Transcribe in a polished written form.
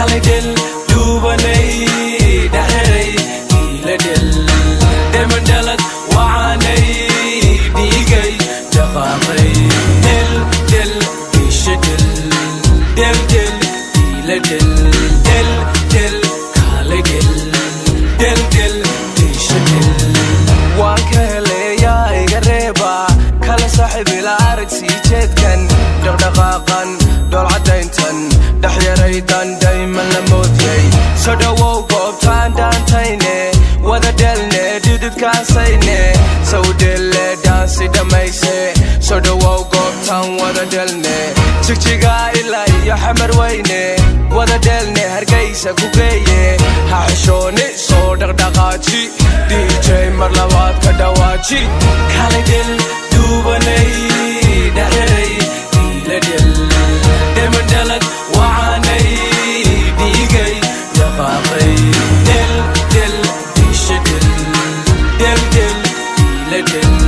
Kaalay dhel duubanay, dhexeray ila dhel, dheman dhalad wacanay, dhiigay dhaqaaqay. Dhel dhel isha dhel, dhel dhel ila dhel, dhel dhel kaalay dhel, dhel dhel isha dhel. Waan ka heleeyaa, iga reeba kala saaxiib, ila arag sii jeedkan, dhaqdhaqaaqan, dhoolcadayntan, dhexyaraydan dayman la moodyay. Soo dhowow goobtaan dhaantayne, wada dhelne, dhididkaasayne, sawdhelle dhaansi dhammayse. Soo dhowow goobtaan, wada dhelne, Jigjigaa ilaa iyo Xamar weyne, wada dhelne, Hargaysa ku geeye. Ha xishooni, soo dhaqdhaqaaji, DJ mar labaad ka dhawaaji. Kaalay dhel duubanay, dhexeray ila dhel, dheman dhalad wacanay, dhiigay dhaqaaqay. Dhel dhel isha dhel, dhel dhel ila dhel.